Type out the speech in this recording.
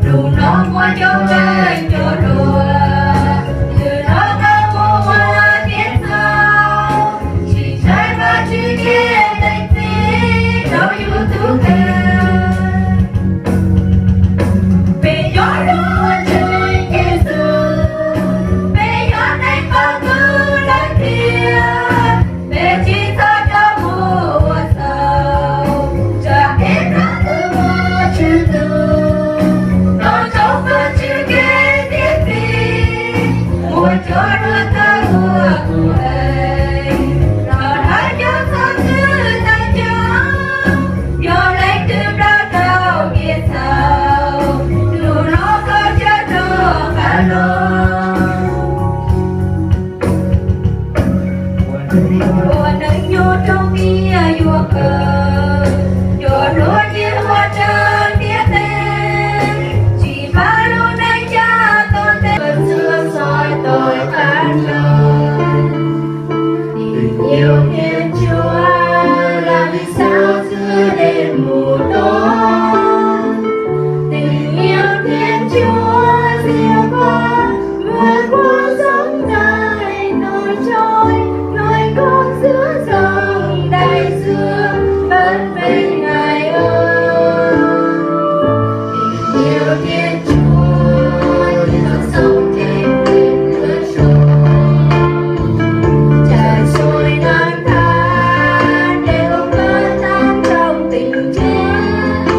Hnub no muaj cov peb cov luag, hnub no tau muaj ua tiav txaus, tsis ntshai Vajtswv ceg teem txim rau yus tus kheej. Peb cov luag ntseeg Yexus, peb yog neeg qhov twg lawm tiag, peb tsis txhob rov mus ua txhaum, tsam peb rov mus ua tswv tus, los rau Vajtswv kev tiav txim, ua cov luag tau ua tus hais, los hais cov txhob txwm tag nrho, yog leej twg npaj rau kev txhaum, hnub no koj coj rov qab los. Ua neej nyob rau tiam yuav kawg, cov hluas nyiaj ua raws ntiaj teb, tsis pab lub neej caj tom ntej, txhua txhua tau qab no. Tình yêu Thiên Chúa là vì sao giữa đêm mù tối. Tình yêu Thiên Chúa dìu con vượt qua dòng đời nổi trôi, nuôi con giữa dòng đại dương, vẫn bên Ngài ơi. Tình yêu Thiên Chúa như dòng sông trên tim lửa trôi, chảy xuôi năm tháng để không vỡ tan trong tình chết.